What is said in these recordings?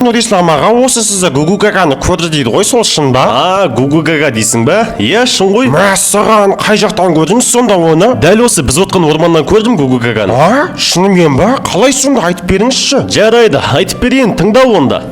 Нұрислам аға, осы сізді Гугу Гаганы көрді дейді ғой, сол шын ба? А, Гугу Гага дейсің ба? Иә, шын ғой. Мәссаған, қай жақтан көрдіңіз сонда оны? Дәл осы біз отқан орманнан көрдім Гугу Гаганы. А, шынымен ба? Қалай сонда, айтып беріңізші. Жарайды, айтып берейін, тыңда онда.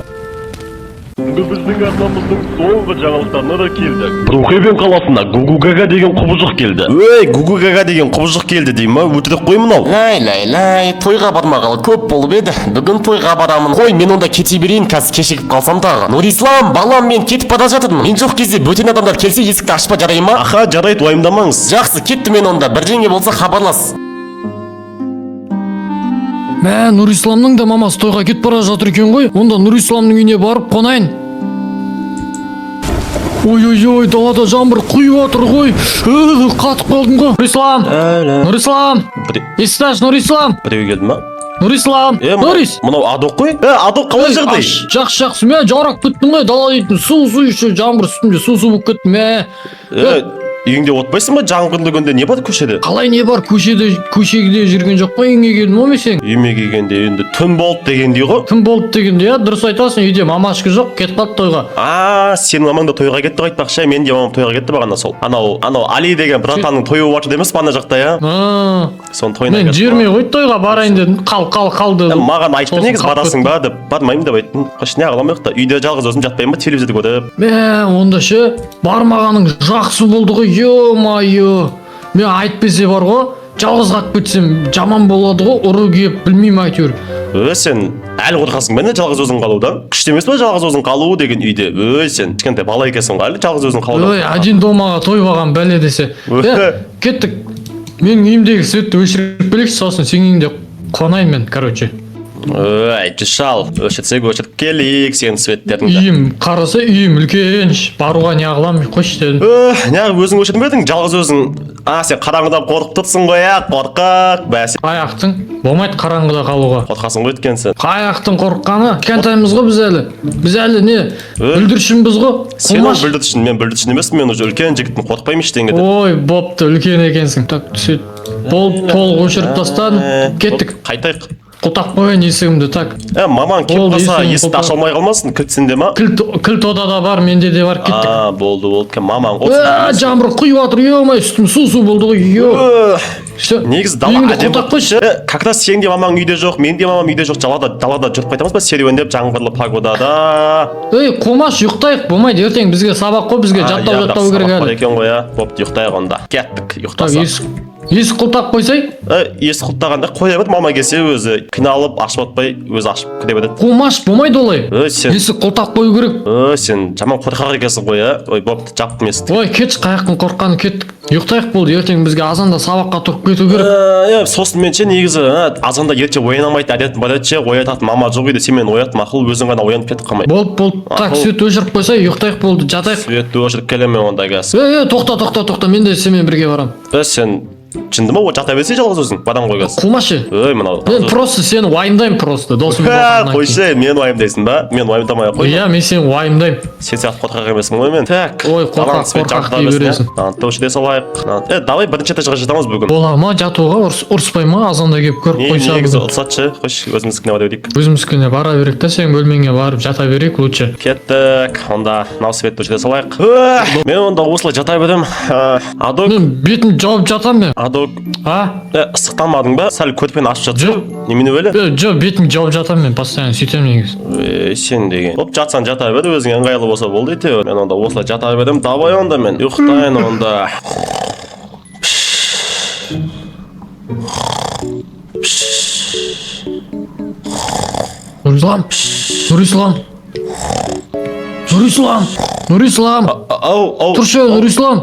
Бүгінгі біздің арнамыздың соңғы жаңалықтарына да келдік. Брукхейвен қаласына Гугу Гага деген құбыжық келді. Өй, Гугу Гага деген құбыжық келді дей ма? Өтірік қой мынау. Лай лай лай, тойға бармағалы көп болып еді. Бүгін тойға барамын. Қой, мен онда кете берейін, қазір кешігіп қалсам тағы. Нұрислам, балам, мен кетіп бара жатырмын. Мен жоқ кезде бөтен адамдар келсе, есікті ашпа, жарай ма? Аха, жарайды, уайымдамаңыз. Жақсы, кеттім мен онда. Бірдеңе болса, хабарлас. Мә, Нұрисламның да мамасы тойға кетіп бара жатыр екен ғой. Онда Нұрисламның үйіне барып қонайын. Ой, ой, ой, далада жаңбыр құйып жатыр ғой. Қатып қалдым ғой. Нұрислам, Нұрислам, есікті аш, Нұрислам, Біреу келді ма? Нұрислам, Е, мынау- Нұрис. Мынау Адок қой. Е, Адок, қалай жағдай? Аш, жақсы, жақсы, мә, жарап кеттім ғой, дала дейтін су су, еще жаңбыр үстімде су су болып кетті, мә. Е, үйіңде отпайсың ба? Жаңбырлы күнде не бар көшеде? Қалай не бар көшеде? Көшеде жүрген жоқ қой, үйіңе келдім ғой мен сен. Үйіме келгенде енді түн болды дегендей ғой. Түн болды дегенде, иә, дұрыс айтасың, үйде мамашка жоқ, кетіп қалды тойға. А, сенің мамаң да тойға кетті ғой айтпақшы, менің де мамам тойға кетті бағана сол. Анау Али деген братанның тойы болып жатыр емес па ана жақта, иә? А, Соның тойына мен кетті. жібермей қойды, тойға барайын дедім, қал, қал, қал дедім. Маған айтты Сосын негізі, қалып барасың ба деп, бармаймын деп айттым. Қойшы, не қыламын ұйықта. Үйде жалғыз өзім жатпаймын ба телевизорды көріп. Мә, онда ше, бармағаның жақсы болды ғой, ё-моё. Мен айтпесе бар ғой, жалғыз қалып кетсем жаман болады ғой, ұры келіп, білмеймін әйтеуір. Ө, сен әлі қорқасың ба не жалғыз өзің қалудан? Күшті емес па жалғыз өзің қалу деген үйде? Өй, сен кішкентай бала екенсің ғой әлі жалғыз өзің қалудан. Ой, один домаға тоймаған бәле десе. Ө. Е, кеттік. Менің үйімдегі светті өшіріп келейікші, сосын сенің үйіңде қонайын мен, короче. Ой, шал, өшірсек өшіріп келейік сенің светтеріңді. Үйім қараса, үйім үлкен, баруға не қыламын, қойшы дедім. Ө, неғып өзің өшірдің бе едің? Жалғыз өзің. А, сен қараңғыдан қорқып тұрсың ғой, ә, қорқақ. Бәсе, Аяқтың болмайды қараңғыда қалуға. қорқасың ғой өйткені сен. Қаяқтың қорыққаны? Кішкентаймыз ғой біз әлі. Біз әлі не? Бүлдіршінбіз ғой. Сен ол Қумаш. бүлдіршін, мен бүлдіршін емеспін, мен уже үлкен жігітпін, қорықпаймын ештеңеден. Ой, бопты, үлкен екенсің. Так, свет болып толық өшіріп тастадым. Кеттік. Қайтайық. Құлтап қояйын есігімді, так. Е, мамаң келіп Болды, қалса, есігін есікті құлтап. аша алмай қалмасын, кілт сенде ма? Кілт ода да бар, менде де бар, кеттік. А, болды, болды, мамаң Ә, жаңбыр құйып жатыр, ё-моё, үстім су су болды ғой, ё. Всё. Негізі дала Үйіңді әдемі. құлтап қойшы. Е, как раз сенің де мамаң үйде жоқ, менің де мамам үйде жоқ, далада жүріп қайтамыз ба серуендеп жаңбырлы погодада. Ей, қумаш, ұйықтайық, болмайды, ертең бізге сабақ қой, бізге А, жаттау иә, жаттау бірақ керек сабақ бар әлі. екен ғой, иә. Бопты, ұйықтайық онда. Кеттік, Так, ұйықтасақ. есік құлтап қойсай. Е, есік құлыптағанда қоя берді, мама келсе өзі қиналып ашып атпай, өзі ашып кіре береді. Қумаш, болмайды олай. Ой, сен Есік құлтап қою керек. Ой, сен жаман қорқақ екенсің ғой, иә. Ой, бопты, жаптым есікті. Ой, кетші, қаяқтың қорыққаны, кеттік. Ұйықтайық, болды, ертең бізге азанда сабаққа тұрып кету керек. Е, сосын мен ше негізі азанда ерте ояна алмайтын әдетім бар еді ше, оятатын мама жоқ үйде, сен мені оят, мақұл, өзің ғана оянып кетіп қалмай. Болды, болды. Так, Ақыл. свет өшіріп қойса, ұйықтайық, болды, жатайық. Светті өшіріп келемін мен онда қазір. Ей, ей, тоқта, тоқта, тоқта, мен де сенімен бірге барамын. Е, сен жынды ма, жата берсе жалғыз өзің, барамын ғой қазір. Қумашы. Ой, мынау. Мен просто сені уайымдаймын просто, досым болғаннан кейін. Қойшы, мені уайымдайсың ба? Мен уайымдамай ақ қой. Иә, мен сені уайымдаймын. Сен сияқты қорқақ емеспін ғой мен. Так. Ой, қорқақ, даланың свет қорқақ жарқырап дей берсін, бересің. иә. Мынаны өшіре салайық. Е, давай бірінші этажға жатамыз бүгін. Бола ма жатуға, ұрыспай ма азанда келіп көріп Не, қойса негізі бүгін? ұрсатшы, қойшы, өзіміздікіне бара берейік. Өзіміздікіне бара берейік та, сенің бөлмеңе барып жата берейік лучше. Кеттік, онда мынау светті өшіре салайық. Ө, мен онда осылай жата беремін. Адок, Мен бетін жауып жатамын мен. Адок, А? е, ыстықтанмадың ба? Сәл көрпені ашып жатсың. Жоқ. Немене өлі? Е, жоқ, бетін жауып жатамын мен, постоянно сөйтемін негізі. Ей, сен деген. Боп, жатсаң жата бер, өзіңе ыңғайлы болса болды әйтеуір. Мен онда осылай жата беремін. Давай онда мен ұйықтайын онда. Нұрислам, Нұрислам, Нұрислам, Нұрислам, Ау, ау. тұршы, Нұрислам,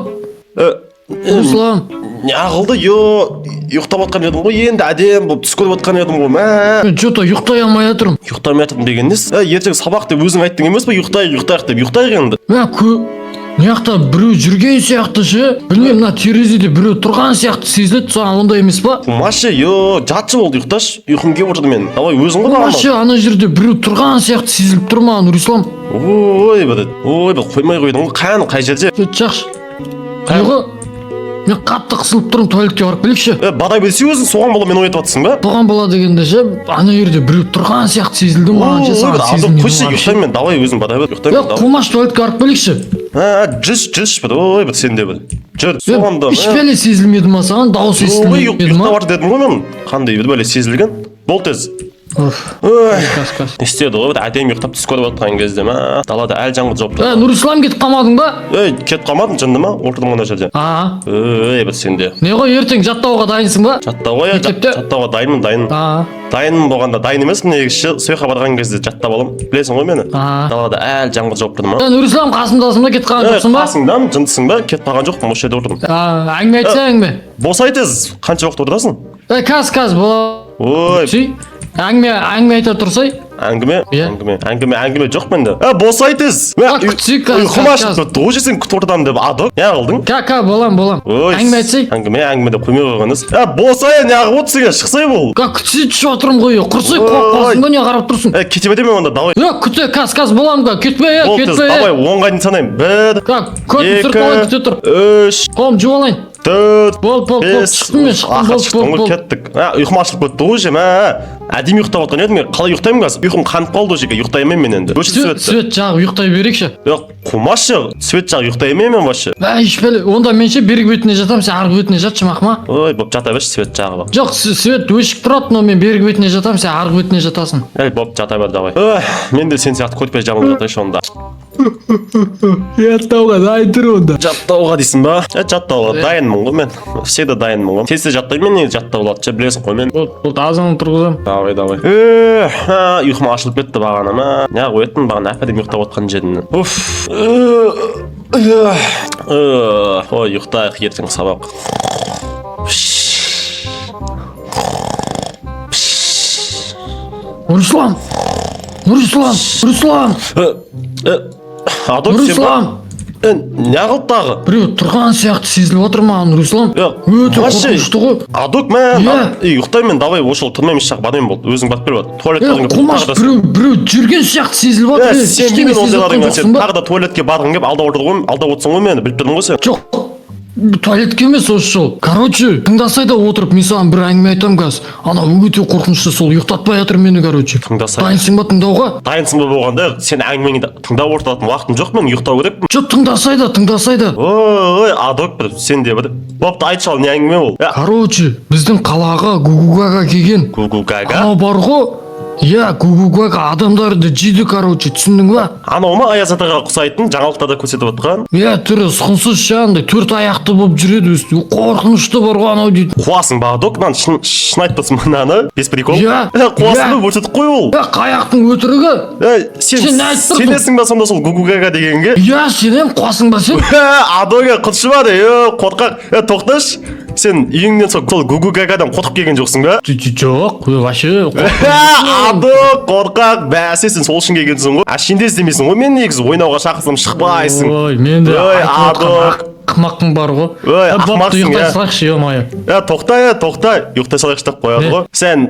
Е, Нұрислам. не қылды? Йо, ұйықтап жатқан едім ғой, енді әдемі болып түс көріп жатқан едім ғой, мә. Мен че-то ұйықтай алмай жатырмын. Ұйықтамай жатырмын деген несі? Е, ертең сабақ деп өзің айттың емес пе? Ұйықтайық, ұйықтайық деп, ұйықтайық енді. Мә, мына жақта біреу жүрген сияқты ше, білмеймін, мына терезеде біреу тұрған сияқты сезіледі саған, ондай емес па? Қумашы, йо, жатшы болды, ұйықташы. Ұйқым келіп отырды менің. Давай өзің ғой маған. Вообще ана жерде біреу тұрған сияқты сезіліп тұр маған, Нұрислам. Ой, бір, ой, бір қоймай қойдың ғой. Қане, қай жерде? Е, жақсы. Ұйқы. Мен қатты қысылып тұрмын, туалетке барып келейікші. Е, бара берсе өзің, соған бола мені оятып жатырсың ба? Соған бола дегенде ше, ана жерде біреу тұрған сияқты сезілді маған ше, Ой, саған бір адок сезілмеді қойшы, ма вообще? ұйықтаймын мен, давай өзің бара бер, Е, ұйықтаймын мен, давай. қумаш, туалетке барып келейікші. А, жүрші, жүрші бір, ой, бір сен де бір. Жүр, соған да. Еш бәле сезілмеді ма саған? Дауыс Ой, естілмеді ма? ұйықтап жатыр дедім ғой мен. Қандай бір бәле сезілген? Бол тез. Уф, Ой, кас, кас. не істеді ғой, бір әдемі ұйықтап түс көріп жатқан кезде ма, далада әлі жаңбыр жауып Е, тұр. Нұрислам, кетіп қалмадың ба? Ей, кетіп қалмадым, жынды ма? Отырдым ана жерде. А, Ей, бір сенде. не ғой, ертең жаттауға дайынсың ба? Жаттауға, иә, Мектепте? жаттауға дайынмын, дайын. А, Дайынмын болғанда дайын емеспін негізі ше, сол жаққа барған кезде жаттап аламын. Білесің ғой мені. А. Далада әлі жаңбыр жауып тұр ма? Е, Нұрислам, қасымдасың ба, кетіп қалған Ей, жоқсың ба? қасыңдамын, жындысың ба? Кетіп қалған жоқпын, осы жерде отырмын. А, әңгіме айтса әңгіме. Босай тез, қанша уақыт отырасың? Е, каз, каз, бола. Ой, Сүй, әңгіме, әңгіме айта тұрсай. Әңгіме, Иә. әңгіме, әңгіме, әңгіме жоқ менде. Ә, босай тез. А, күтсек, каз, Ұйқым каз, ашып каз. кетті. Ол жерсен күтіп отырамын деп адок. Не қылдың? Ка, ка, болам, болам. Ой, Әңгіме айтсай. Әңгіме, әңгіме деп қоймай қойған іс. Ә, босай, неғып отырсың, е, шықсай бол. Ка, күтсе, түсіп жатырмын ғой, е, құрсай, Ой. қорқасың ба, не қарап тұрсың? Ә, кете беремін онда, давай. Е, күте, каз, каз, болам, ка, кетпе, е, Бол тез, кетпе, давай, е. 10-ға дейін санаймын. Бір, Ка, көтін сүртіп алайын, екі, күте тұр. үш, Қолым жуып алайын. төрт, Болды, болды, болды, бес. шықтым мен, шықтым, Аха, болды, шықтың болды, ғой, болды. кеттік. Ә, ұйқым ашылып кетті ғой уже, мә. Әдемі ұйықтап жатқан едім мен. Қалай ұйықтаймын қазір? Ұйқым қанып қалды уже, ұйықтай алмаймын мен енді. Өшір Свет, светті. свет жағып ұйықтай берейікші. Жоқ, қумашы, свет жағып ұйықтай алмаймын мен вообще. Ә, еш бәле, онда мен ше бергі бетіне жатамын, сен арғы бетіне жатшы, мақма. Ой, боп жата берші свет жағып. Жоқ, свет өшіп тұрады, но мен бергі бетіне жатамын, сен арғы бетіне жатасың. Ей, боп жата бер, давай. Ой, мен де сен сияқты көрпе жамылып жатайыншы онда. Жаттауға дайын тұр онда. Жаттауға дейсің ба? Е, жаттауға дайынмын ғой мен. Всегда дайынмын ғой. Тез тез жаттаймын мен, негізі жаттау болады ше, білесің ғой мен. Болды, болды, азаннан тұрғызамын. Давай, давай. Э, ха, ұйқым ашылып кетті бағана ма. Неғып ояттың бағана әп-әдемі ұйықтап отқан жерімнен. Уф. Ой, ұйықтайық, ертең сабақ. Нұрислам! Нұрислам! Нұрислам! Э, э, Адок, сен ба? Нұрислам! Э, неғылды тағы? Біреу тұрған сияқты сезіліп отыр маған, Нұрислам. Е, Өте вообще, қорқынышты ғой. Адок, мә, Иә. ей, ұйықтаймын мен, давай, осы жолы тұрмаймын, еш жаққа бармаймын болды. Өзің барып бер, вот. Туалетке Е, барғың келіп, қумаш, тағы да біреу, біреу жүрген сияқты сезіліп Е, отыр. Е, сен ештеңе мен сезіп ондайларыңа отқан сен жоқсың ба? тағы да туалетке барғың келіп алдап отыр ғой, алдап отырсың ғой мені, біліп тұрмын ғой сен. Жоқ, туалетке емес осы жол. Короче, тыңдасай да отырып, мен саған бір әңгіме айтамын қазір. Анау өте қорқынышты, сол ұйықтатпай жатыр мені, короче. Тыңдасай. Дайынсың ба тыңдауға? Дайынсың ба болғанда, сен әңгімеңді тыңдап отыратын уақытым жоқ, мен ұйықтау керекпін. Жоқ, тыңдасай да, тыңдасай да. Ой, адок бір, сен де бір. Бопты, айтшы ал, не әңгіме ол? Е, Короче, біздің қалаға Гугугага келген. Гугу гага. Анау бар ғой. Иә, Гугугага адамдарды жейді, короче, түсіндің ба? Анау ма Аяз атаға ұқсайтын жаңалықтарда көрсетіп отқан? Иә, түрі ұсқынсыз ше, андай төрт аяқты болып жүреді өстіп. Қорқынышты бар ғой анау дейді. Қуасың ба, адок? Мынаны шын, шын айтып тұрсың мынаны? Без прикол? Иә. Е, қуасың ба, Иә. көрсетіп қой ол. Е, қаяқтың өтірігі? Е, сен, Сен не айтып тұрсың? сенесің ба сонда сол Гугу гага дегенге? Иә, сенем, қуасың ба сен? Адоге құтшы бар, е, қорқақ. Е, тоқташы. Сен үйіңнен сол Гугу гагадан қорқып келген жоқсың ба? Жоқ, вообще Адок, қорқақ, бәсе, сен сол үшін келгенсің ғой. Әшейінде іздемейсің ғой, мен негізі ойнауға шақырсам шықпайсың. Ой, мен де Ой, айтып отқан адок. ақымақпын бар ғой. Ой, Е, бопты, ақымақсың, ұйықтай иә. салайықшы, ё-моё. Е, тоқта, е, тоқта. Ұйықтай салайықшы деп қояды Не? ғой. Сен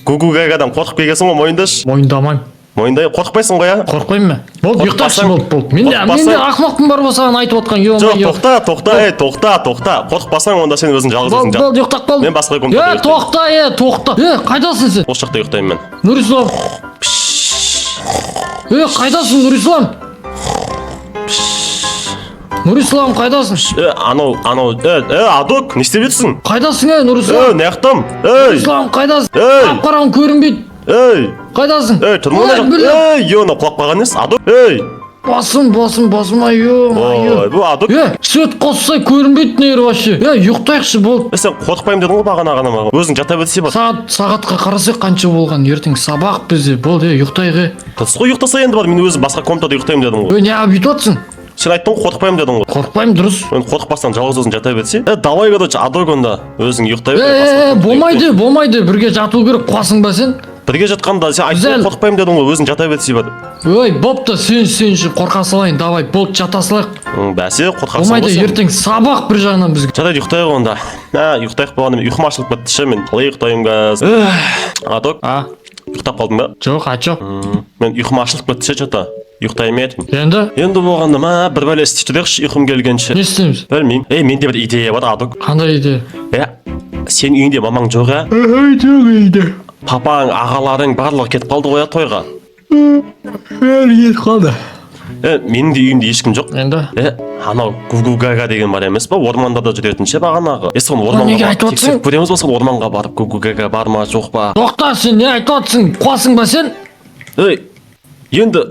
Гугу гагадан қорқып келгенсің ғой, мойындашы. Мойындамаймын. Мойындай, қорықпайсың ғой, иә? Қорықпаймын мен. Болды, ұйықтайықшы, Қорықпасаң- болды, болды. Мен де, мен де қорықпасаң- ақымақпын бар ғой саған айтып отқан, Жоқ, ё-моё. тоқта, тоқта, ей, тоқта, тоқта. Қорықпасаң, онда сен өзің жалғыз өзің Болды, жат. болды, ұйықтап қалдым. Мен басқа комнатада Е, ұйықтаймын. тоқта, е, тоқта. Е, қайдасың сен? Осы жақта ұйықтаймын мен. Нұрислам. Е, қайдасың, Нұрислам? Нұрислам, қайдасың? Е, анау, анау, е, е, адок, не істеп жүрсің? Қайдасың, е, Е, Нұрислам? неғықтым? Ей, Нұрислам, қайдасың? Ей! Қап-қараң көрінбейді. ей, Қайдасың? ей, тұрма мына Ой, жақта. бля. Ей, е, анау құлап қалған несі? Адок, ей. Басым, басым, басым, ай, ё-моё. Ой, бұл адок. Е, свет қоссай көрінбейді не вообще. Е, ұйықтайықшы, болды. Е, сен қорықпаймын дедің ғой бағана ғана маған. Өзің жата берсе бар. Сағат, сағатқа қарасақ қанша болған, ертең сабақ бізде. Болды, е, ұйықтайық, е. Дұрыс қой, ұйықтаса енді бар, мен өзім басқа комнатада ұйықтаймын дедім ғой. Ө, неғып бүйтіп жатсың? Сен айттың ғой, қорықпаймын дедің ғой. Қорықпаймын, дұрыс. Енді қорықпасаң жалғыз өзің жата берсе. Е, давай, короче, адок онда. Өзің ұйықтай Е, бер. е, Басқа е, комнатада болмайды, ұйықтаймын. болмайды, бірге жату керек, қуасың ба сен? Бірге жатқанда сен айттың ғой, Güzel. қорықпаймын дедің ғой, өзің жата берсе бар. Ой, бопты, сен, сен үшін қорқа салайын, давай, болды, жата салайық. Бәсе, қорқақсың Болмайды, ғой сен. ертең сабақ бір жағынан бізге. Жарайды, ұйықтайық онда. Ә, ұйықтайық болғанда мен ұйқым ашылып кетті ше, мен қалай ұйықтаймын қазір? Адок, А, ұйықтап қалдың ба? жоқ, а чё? Мен ұйқым ашылып кетті ше, че-то. Ұйықтай алмай жатырмын. Енді Енді болғанда ма, бір бәле істеп тұрайықшы ұйқым келгенше. Не істейміз? Білмеймін. Ей, менде бір идея бар, Адок. Қандай идея? Е, сенің үйіңде мамаң жоқ, ә? Жоқ үйде. Папаң, ағаларың барлығы кетіп қалды ғой, ә, тойға. Бәрі кетіп қалды. Е, менің де үйімде ешкім жоқ. Енді? Е, анау Гугу Гага деген бар емес па, орманда да жүретін ше бағанағы. Е, соны орманға Неге барып айтып отырсың? тексеріп көреміз ба, сол орманға барып Гугу Гага бар ма, жоқ па? Тоқта, сен не айтып отырсың? Қуасың ба сен? Ей, енді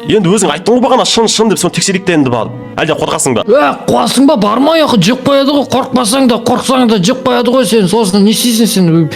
өзің айттың ғой бағана, шын шын деп, соны тексерейік те енді барып. Әлде қорқасың ба? Е, қуасың ба? Бармай ақ жеп қояды ғой. Қорықпасаң да, қорықсаң да жеп қояды ғой сен. Сосын не істейсің сен?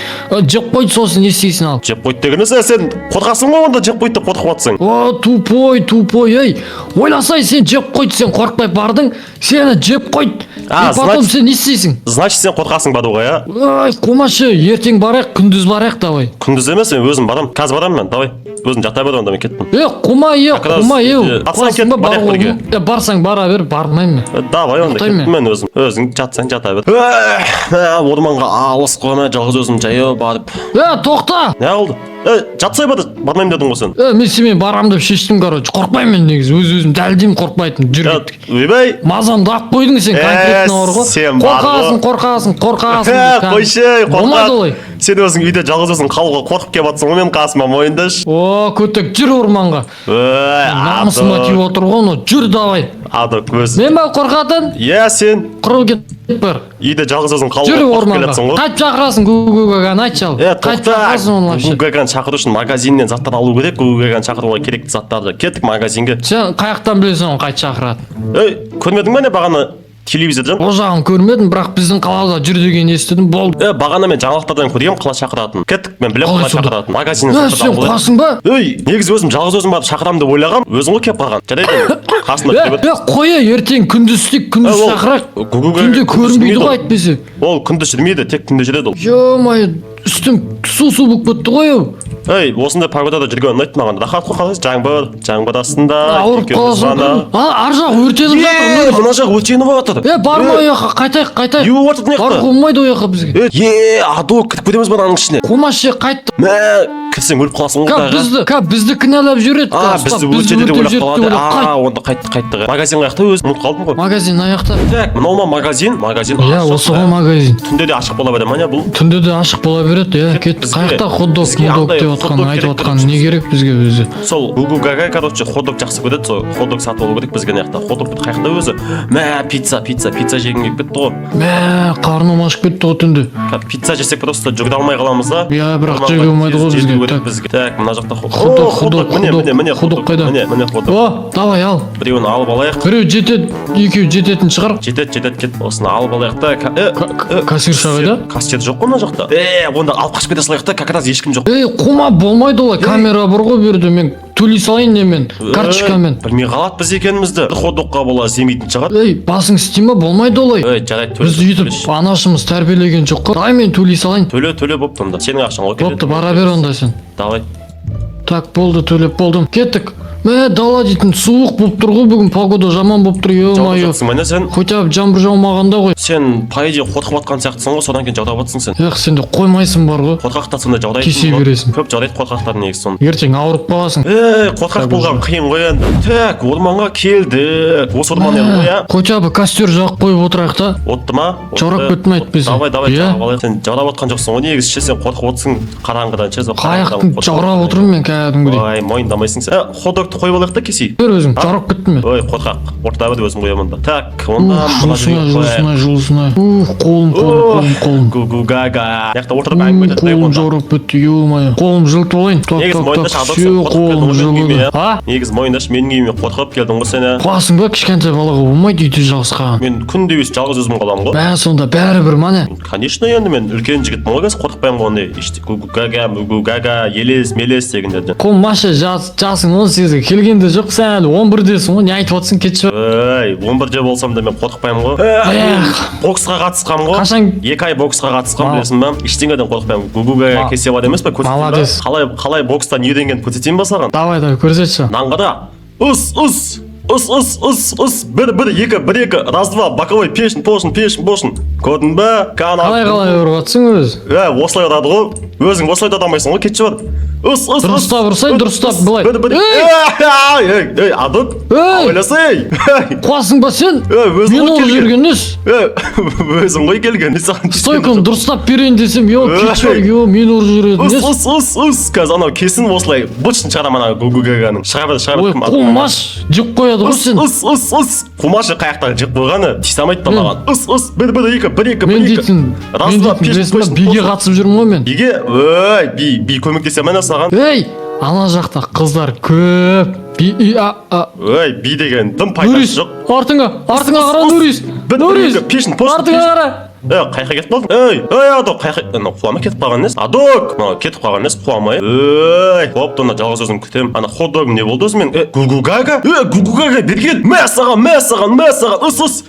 Жеп қойды, сосын не істейсің ал? Жеп қойды деген нәрсе, сен қорқасың ғой онда, жеп қойды деп қорқып жатсың. О, тупой, тупой, ей. Ойласай, сен жеп қойды, сен қорықпай бардың, сені жеп қойды. А, И потом значит- сен не істейсің? Значит, сен қорқасың баруға, иә? Ой, қумашы, ертең барайық, күндіз барайық, давай. Күндіз емес, мен өзім барам. Қазір барамын мен, давай. Өзің жата бер онда, мен кеттім. Е, қума, е, Как раз, қума, е. атсаң Қуасың ба, кет, барайық баруға бірге. Е, барсаң бара бер, бармаймын мен. Давай онда, Ұйықтаймын кеттім мен өзім. Өзің жатсаң жата бер. Эх, мә, орманға алыс қой, мә, жалғыз өзім жаяу барып. Е, тоқта! Не болды? Е, жатсай ба, бармаймын дедің ғой сен. Е, мен сенімен барамын деп шештім, короче. Қорықпаймын мен негізі, өз өзім дәлдеймін қорықпайтын. Жүр, кеттік. Ойбай. Мазамды алып қойдың сен, Е, конкретно бар ғой. сен бар Қорқасың, ғой. қорқасың, қорқасың. Е, деп қойшы, кәдімгі. Болмайды қорқақ. олай. Сен өзің үйде жалғыз өзің қалуға қорқып келіп жатсың ғой менің қасыма, мойындашы. О, көтек, жүр орманға. Ой, Намысыма тиіп Адок, отыр ғой анау. Жүр, давай. Адок өз. Мен ба қорқатын? Иә, сен Құры, кет бар. үйде жалғыз өзің қалуға Жүр қорқып келе орманға. жатсың ғой. Қайтып шақырасың Гугу Гаганы, айтшы ал. Е, Қайтып тоқта. шақырасың оны вообще? Гугу Гаганы шақыру үшін магазиннен заттар алу керек. Гугу Гаганы шақыруға керекті заттарды. Кеттік магазинге. Сен қаяқтан білесің оны қайтып шақыратын? Ей, көрмедің бе не бағана телевизордан? Ол жағын көрмедім, бірақ біздің қалада жүр деген естідім, болды. Е, бағана мен жаңалықтардан көргенмін қалай шақыратынын. Кеттік, мен білемін Қалай қалай сонда? шақыратынын. Магазиннен Е, заттарды сен алу керек. қуасың ба? Ей, негізі өзім жалғыз өзім барып шақырамын деп ойлағам, өзің ғой келіп қалған. Жарайды, қасында Е, жүре бер. е, қой, ертең күндіз істейік, күндіз Е, ол шақырайық. Гугу Гага Түнде күндіз көрінбейді жүрмейді ғой ол. әйтпесе. Ол күндіз жүрмейді, тек түнде жүреді ол. Ё-моё, үстім су су болып кетті ғой ау. Ей, осындай погодада жүрген ұнайды маған. Рахат қой, қалай? Жаңбыр, жаңбыр астында. Ауырып екеуміз қаласың. ғана. А, ар жақ өртеніп Е, жатыр. мына жақ өртеніп жатыр. Е, барма ол жаққа, қайтайық, қайтайық. Не болып жатыр мына жақта? Баруға болмайды ол жаққа бізге. Е, Адо, кіріп кетеміз ба ананың ішіне? Қумашы, қайтты. Мә, кірсең өліп қаласың ғой Ка дағы. бізді, ка бізді кінәлап жібереді. А, ка, бізді ұстап, өртеді деп өртеп ойлап жіберді қалады. деп ойлап, А, қайт. онда қайттық, қайттық. Магазин қаяқта, өзім ұмытып қалдым ғой. Магазин аяқта. Так, мынау ма магазин? Магазин Иә, ашық. осы ғой магазин. Түнде де ашық бола бере ма не бұл? Түнде де ашық бола береді, иә. Кет, Бізге- қаяқта хот-дог, бізге мудог андай деп отқан, хот-дог айтып керек отқан не керек бізге өзі? Сол Гугу Гага, короче, хот-дог жақсы көреді, сол хот-дог сатып алу керек бізге мына жақта. Хот-дог қаяқта өзі? Мә, пицца, пицца, пицца жегім келіп кетті ғой. Мә, қарным ашып кетті ғой түнде. Пицца жесек просто жүгіре алмай қаламыз да. Иә, бірақ Орманға жеге болмайды ғой тез бізге. жету керек Так. бізге. Так, мына жақта хот- Хот-дог, О, хот-дог, міне, хот-дог, міне, міне, хот-дог қайда? Міне, міне хот-дог. О, давай ал. Біреуін алып алайық. Біреу жетеді, екеу жететін шығар. Жетеді, жетеді, кет. Осыны алып алайық та. Кассирша қайда? Кассир жоқ қой мына жақта. Е, онда алып қашып кете салайық та, как раз ешкім жоқ. Ей, қума, болмайды олай. Камера бар ғой бұл жерде, мен төлей салайын немен, карточкамен. Ей, білмей қалады біз екенімізді. Хот-догқа бола іздемейтін шығар. Ей, басың істей ма, болмайды олай. Ей, жарайды, төле. Бізді өйтіп анашымыз тәрбиелеген жоқ қой. Давай, мен төлей салайын. Төле, төле, бопты онда. Сенің ақшаң ғой. Бопты, бара бер онда сен. Давай. Так, болды, төлеп болдым. Кеттік. Мә, дала дейтін суық болып тұр ғой бүгін, погода жаман болып тұр, Жаудап ё-моё. жатсың ба не сен? Хотя бы жаңбыр жаумағанда ғой. Сен, по идее, қорқып жатқан сияқтысың ғой, содан кейін жаудап жатсың сен. Эх, сен де қоймайсың бар ғой. Қорқақтар сондай жаудайтын. Тисе ғой. бересің. Көп жаудайды қорқақтар негізі соны. Ертең ауырып қаласың. Ей, қорқақ болған қиын ғой енді. Так, орманға келдік. Осы орман еді ғой, иә? Хотя бы костер жағып қойып отырайық та. Отты ма? Отты. Жаурап кеттім әйтпесе. Давай, давай, Иә. жағып алайық. Сен жаурап отқан жоқсың ғой негізі ше, сен қорқып отырсың қараңғыдан ше, сол қараңғыдан Қаяқтың қорқып жаурап отырсың. отырмын мен кәдімгідей. Ой, мойындамайсың сен. Е, хот-догты қойып алайық та кесей. Бер өзің, жаурап кеттім мен. Ой, қорқақ. Орта бер, өзім қоямын да. Так, онда Ух, мына жерге жылысына, қояйық. жылысына, жылысына. Ух, қолым, қолым, қолым, қолым. Гу гага. Мына жақта отырып әңгіме Ух, айтайық қолым онда. жаурап кетті, ё-моё. Қолым жылытып алайын. Так, Негізі так, мойындашы, так, Адок, сен все, қорқып келдің қолым ғой менің үйіме, жылыды. иә? А? Негізі мойындашы, менің үйіме қорқып келдің ғой сен, ә? Қуасың ба, кішкентай балаға болмайды үйде жалғыз қалған. Мен күнде өйстіп жалғыз өзім қаламын ғой. Мә, сонда бәрібір ма не? Конечно, енді мен үлкен жігітпін ғой қазір, қорықпаймын ғой ондай. Гу гага, гу гага, елес, мелес дегендерден. Қумашы, жас, жасың 18-ге келгенде жоқ, сен әлі 11-десің ғой, не айтып отырсың, кетші. Ей, 11-де болсам да мен қорықпаймын ғой. Эх, Эх. боксқа қатысқам ғой. Қашан? 2 ай боксқа қатысқам, Мал- білесің ба? Ештеңеден қорықпаймын. Гугу гага келсе бар емес па, көрсетейін ба? Молодец. Қалай қалай бокстан үйренгенін көрсетейін ба саған? Давай, давай, көрсетші. Нан қара. Ус, ус, Ыс, ыс, ыс, ыс, бір, бір, екі, бір, екі, раз, два, боковой, пешін, пошын, пешін, пошын. Көрдің ба? Кана. Қалай, қалай ұрып жатсың өзі? Е, осылай ұрады ғой. Өзің осылай да алмайсың ғой, кетші бар. Ыс, ыс, ыс. Дұрыстап ұрсай, дұрыстап былай. Бір, бір. Ей! Ей, ей, ей, Адок. Ей! Ойласай. Қуасың ба сен? Ей, өзің Мен ғой ұрып келген. жіберген несі? Ей, өзің ғой келген. Мен саған Стойканы дұрыстап берейін десем, йо, кетші бар, Ей! йо, мені ұрып жіберетін Ыс, несі? ыс, ыс, ыс. Қазір анау кесін осылай. Бытшын шығарамын ана Гугу Гаганың. Шыға бер, шыға бер. Ой, қумаш, жеп қояды ғой сен. Ыс, ыс, ыс. Қумашы қаяқтан жеп қойғаны, тиісе алмайды да маған. Ыс, ыс, бір, бір, екі, бір, екі, Мен бір, екі. дейтін, Раз, мен два, дейтін, пеш, білесің ба, пошын, биге пошын. қатысып жүрмін ғой мен. Биге? Ой, би, би көмектесе ме саған? Ей, ана жақта қыздар көп. Би, и, а, а. Ой, би деген дым пайдасы Нурис, жоқ. артыңа, артыңа Ыс, қара, ыс, Нурис. бір, бір, Нурис, екі, пешін, пошын, артыңа пешін. қара. Е, қаяққа кетіп қалдың? Ей, ей, Адок, қаяққа, анау құлама кетіп қалған несі? Адок, мынау кетіп қалған несі, құламай. Ей, бопты, ана жалғыз өзім күтемін. Ана хот-догым не болды өзімен? Е, Гугу Гага? Е, Гугу Гага, бері кел. Мә саған, мә саған, мә саған, ыс, ыс.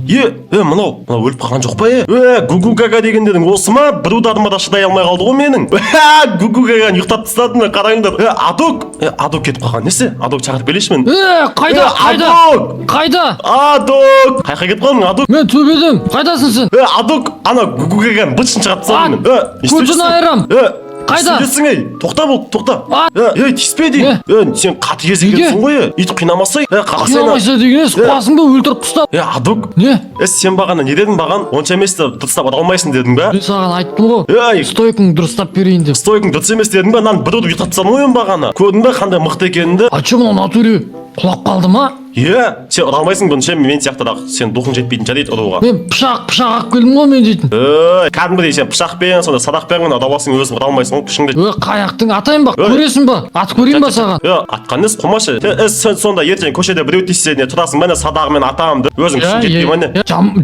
Е, е, мынау, мынау өліп қалған жоқ па, е? Е, Гугу Гага дегендерің осы ма? Бір ударыма да шыдай алмай қалды ғой менің. Ха, Гугу Гаганы ұйықтатып тастадым мен, қараңдар. Е, Адок, е, Адок кетіп қалған несі? Адок шақырып келейінші мен. Е, қайда, Е, қайда? Адок! Қайда? Адок! Қаяққа кетіп қалдың, Адок? Мен төбедім. Қайдасың сен? Е, Адок, ана Гугу Гаганы бытшын шығарып тастадым мен. Е, не істеп Көтін жүрсің? айырам. Е, Қайда? не істеп жүрсің, ей? Тоқта бол, тоқта. А! Е, ей, тиіспе деймін. Е, сен қатыгез Неге? екенсің ғой, е. Өйтіп қинамасай. Е, қарасай. Қинамайса деген емес, Е. қуасың ба, өлтіріп тастап. Е, Адок. Не? Е, сен бағана не дедің маған? Онша емес деп дұрыстап ұра алмайсың дедің ба? Мен саған айттым ғой. Ей, Стойкаңды дұрыстап берейін деп. стойкаң дұрыс емес дедің ба? Мынаны бір ұрып ұйықтатып тастадым ғой мен бағана. Көрдің ба қандай мықты екенімді? А че, мынау натуре құлап қалды ма? Е, сен ұра алмайсың бұны ше, мен сияқтырақ. Сен духың жетпейтін шығар дейді ұруға. Мен пышақ, пышақ алып келдім ғой мен дейтін. Ей, кәдімгідей сен пышақпен, сонда садақпен ғана ұра аласың, өзің ұра алмайсың ғой, күшіңді. Ө, қаяқтың атайын ба? Ой. Көресің ба? Атып көрейін ба саған? Е, атқан несі, қумашы. Е, сен сонда ертең көшеде біреу тиіссе не тұрасың ба, не садағымен атамын деп. Өзің күшің жетпей ма не?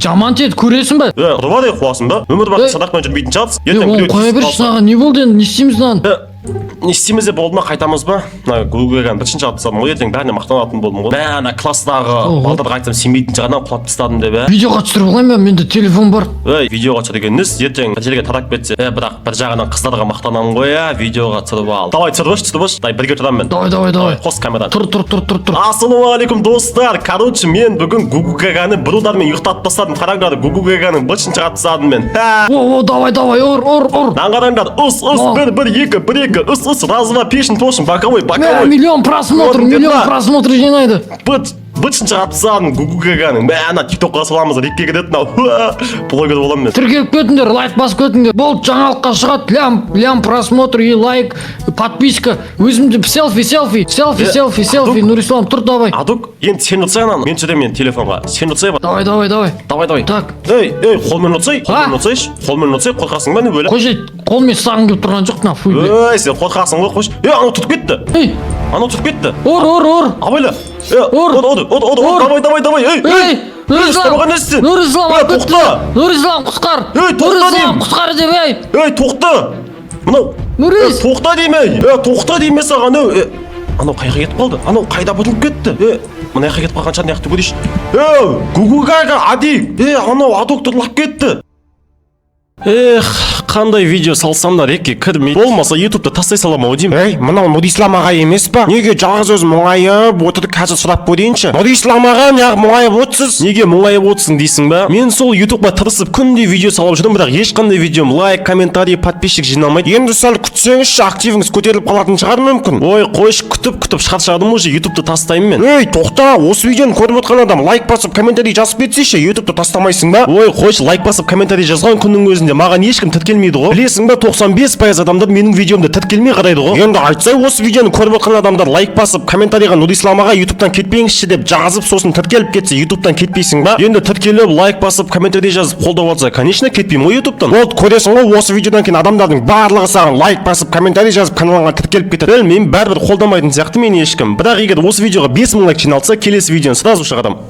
Жаман тиеді, көресің ба? Е, ұрып ал, ей, қуасың ба? Өмір бақи Ей. садақпен жүрмейтін шығарсың. Е, Ертең оны біреу қоя тиісіп берші, қалса. саған не болды енді, не істейміз мынаны? Е, не істейміз деп болды ма, қайтамыз ба? Мына Гуглға бірінші шығарып тастадым ғой, ертең бәріне мақтанатын болдым ғой. Мә, ана класстағы Ого. балдарға айтсам сенбейтін шығар, құлап тастадым деп, ә. Видеоға түсіріп алайын ба? Менде телефон бар. Ей, видеоға түсірген несі, ертең бір жерге тарап кетсе. Е, бірақ бір жағынан қыздарға мақтанамын ғой, ә, видеоға түсіріп ал. Давай, түсіріп алшы, түсіріп алшы. Давай, бірге тұрамын мен. Давай, давай, давай. Қос камераны. Тұр, тұр, тұр, тұр, тұр. Ассалаумағалейкум, достар. Короче, мен бүгін Гугу Гаганы бір удармен ұйықтатып тастадым. Қараңдар, Гугу Гаганың бытшын шығарып тастадым мен. Ха! О, о, давай, давай, ұр, ұр, ұр. Мынаны қараңдар. Ыс, ыс, О. бір, бір, екі, бір, екі, ыс, ыс, раз, два, пешін, пошын, боковой, Мә, боковой. миллион просмотр, Көрдіңдер миллион ма? просмотр жинайды. Быт, бытшын шығарып тастадым Гугу Гаганың. Мә, ана тиктокқа саламыз, рекке кіреді мынау. Ха! Блогер боламын мен. Тіркеліп кетіңдер, лайк басып кетіңдер. Болды, жаңалыққа шығады, лям, лям просмотр и лайк, подписка. Өзімде селфи, селфи, селфи, Е, селфи, селфи. Адок. Нұрислам, тұр, давай. Адок, енді сен ұтсай ананы. Мен түсіремін енді телефонға. Сен ұтсай. Давай, давай, давай. Давай, давай. Так. Ей, ей, қолмен ұтсай, қолмен А? ұтсайшы. Қолмен ұтсай, қорқасың ба не бөле? Қойшы, қолмен ұстағым келіп тұрған жоқ, на, фу, бля. Ей, сен қорқасың ғой, қойшы. Ей, анау тұрып кетті. Ей, Анау тұрып кетті. ұр, ұр, ұр. Абайла. Е, Ұр. ұр, ұр, ұр, ұр, Ұр. давай, давай, давай. Ей, Ей, ей. Нұрислам, ұстамаған несі сен? Нұрислам, Ей, алып кетті. тоқта. Нұрислам, құтқар. Ей, тоқта Нұрислам, деймін. құтқар деп, ей. Ей, тоқта. Мынау. Нұрис. Ей, тоқта деймін, ей. Ей, тоқта деймін мен саған, ей. Е, анау қайға кетіп қалды? Анау қайда бұтылып кетті? Е, мына жаққа кетіп қалған шығар, мына жақты көрейінші. Ей, Гугу Гага, Ади. Е, анау Адок ұрлап кетті. Эх, қандай видео салсам да рекке кірмейді. Болмаса ютубты тастай салам ау деймін. Ей, мынау Нұрислам аға емес па? Неге жалғыз өзі мұңайып отыр, қазір сұрап көрейінші. Нұрислам аға, неғып мұңайып отырсыз? Неге мұңайып отырсың дейсің ба? Мен сол ютубқа тырысып күнде видео салып жүрмін, бірақ ешқандай видеом лайк, комментарий, подписчик жиналмайды. Енді сәл күтсеңізші, активіңіз көтеріліп қалатын шығар мүмкін. Ой, қойшы, күтіп күтіп шаршадым уже, ютубты тастаймын мен. Ей, тоқта, осы видеоны көріп отқан адам лайк басып, комментарий жазып кетсейші, ютубты тастамайсың ба? Ой, қойшы, лайк басып, комментарий жазған күннің өзінде маған ешкім тіркелмейді ғой. Білесің ба, 95% адамдар менің видеомды тіркелмей қарайды ғой. Енді айтсай, осы видеоны көріп отқан адамдар лайк басып, комментарийға «Нұрислам аға, ютубтан кетпеңізші» деп жазып, сосын тіркеліп кетсе, ютубтан кетпейсің ба? Енді тіркеліп, лайк басып, комментарий жазып қолдап жатса, конечно, кетпеймін ғой ютубтан. Вот көресің ғой, осы видеодан кейін адамдардың барлығы саған лайк басып, комментарий жазып, каналыңа тіркеліп кетеді. Білмеймін, бәрібір қолдамайтын сияқты мені ешкім. Бірақ егер осы видеоға 5000 лайк жиналса, келесі видеоны сразу шығарамын.